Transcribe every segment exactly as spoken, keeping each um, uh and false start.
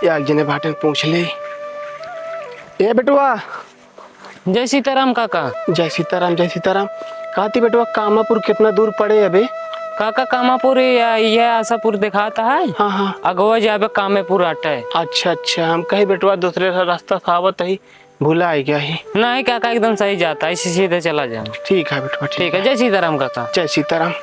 एक जने बाटे, पूछ ले। ए बेटवा। जय सीताराम काका। जय सीताराम, जय सीताराम। कहती बेटवा, कामापुर कितना दूर पड़े अबे? काका, कामापुर या, यह आशापुर दिखाता है। हाँ, हाँ। अगवा जाबे कामेपुर आटे। अच्छा, अच्छा, हम कही बेटवा दूसरे रा-, रास्ता से आवत ही, भुला गया ही। नहीं काका, एकदम सही जाता है, इसी सीधे चला जाओ। ठीक है बेटवा, ठीक ठीक है, है। जय सीताराम काका। जय सीताराम।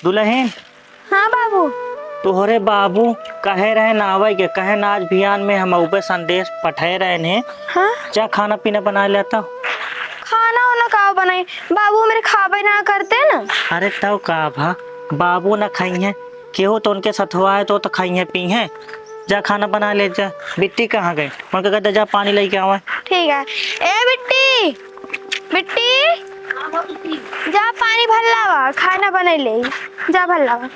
दुलहिन, हाँ बाबू। तोहरे बाबू कहे रहे ना आवे के, कहे ना आज बिहान में हम अउबे संदेश पठे रहे ने। हाँ? जा खाना पीना बना लेता। खाना उना का बनाई? बाबू मेरे खाबे ना करते ना। अरे तब का भा, बाबू ना खाई हैं, केहू तो उनके सथवा है तो, तो खाई हैं पी हैं। जा खाना बना ले जा। बिट्टी कहाँ गए? उनके कहते जा पानी लेके आवे। ठीक है। ए बिट्टी, बिट्टी, जा पानी भर लावा, खाना बनाई ले, जा भर लावा।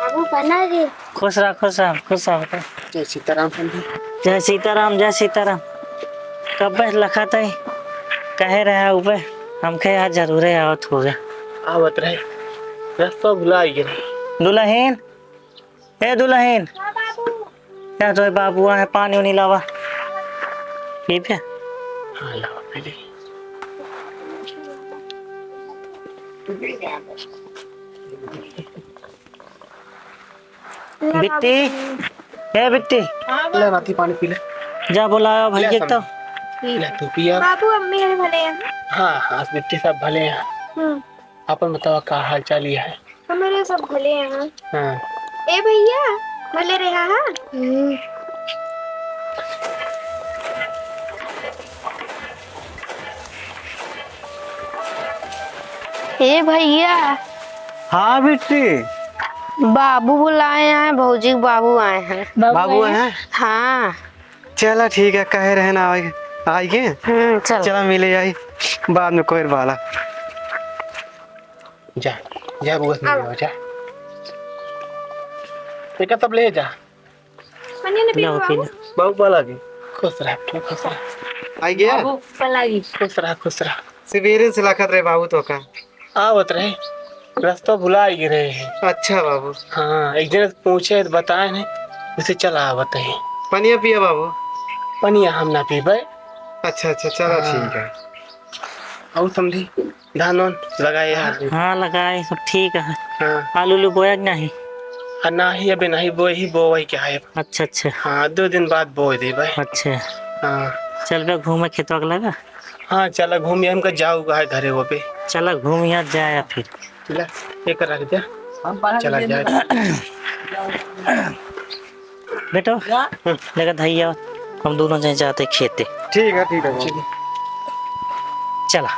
बाबू बना रे। खुश रह, खुश रह, खुश रह बेटा। जय सीताराम समधी। जय सीताराम, जय सीताराम। कब्बे लखत है, कहे रहे उबे, हमके आज जरूरे आवत होगा। आवत रहे, रस्ता भुला गए। दुलहिन, ए दुलहिन, हाँ बाबू। या तो बाबू आए, पानी उनी लावा। पीबे? हाँ, लावा, पी ले। ले बिट्टी, बाबू। ए बिट्टी। हाँ ले बाबू। नाती, पानी पी ले। जा बुलाया ले भैया समधी। तो। ले तू पिया। बाबू, अम्मी हरे भले हैं। हाँ, हाँ, बिट्टी सब भले हैं। हम्म। अपन बतावा, का हाल चाल ही है? हमारे सब भले हैं। हाँ। ए भैया, भले रहा है? हम्म। ए भैया। हाँ बिट्टी। बाबू बुलाए हैं, भौजी के बाबू आए हैं। बाबू आए हैं? हाँ। चला ठीक है, कहे रहे ना आए, आए के? हम्म, चल। चला मिले जाई, बाद में कोई बाला। जा, जा बउआ, ले आओ। जा। एका सब ले जा। पनिया ने पी लो, पी लो। बाबू। बाबू पलागी। खुश रह, खुश रह। आई गया? बाबू पलागी। खुश रह, खुश रह। सवेरे से लखत रहे बाबू तो का। आवत रहे, रस्ता भुला ही रहे हैं। अच्छा बाबू। हाँ, एक जने से पूछे तो बताए नहीं, उसे चला आवत है। पनिया पिया बाबू। पनिया हम ना पीबे। अच्छा, अच्छा, चला हाँ। ठीक है। और समधी, धान वान लगाए हैं? हाँ, लगाए, सब ठीक है। हाँ। आलू उलू बोया कि नहीं? आ, नहीं, अबे नहीं बोए, ही बोए क्या है? अच्छा, अच्छा। हाँ, दो दिन बाद बोए देबे। अच्छा। हाँ। चलबे घूमे खेतवा के लगा? हाँ, चला घूम, हमका जाऊ है घरे वो पे। चला घूम यहाँ जाया फिर। चला, एक रख दे। चला जाए। बेटो, हम्म। लेकर धैया, हम दोनों जने जाते खेते। ठीक है, ठीक है, बाबू। चला।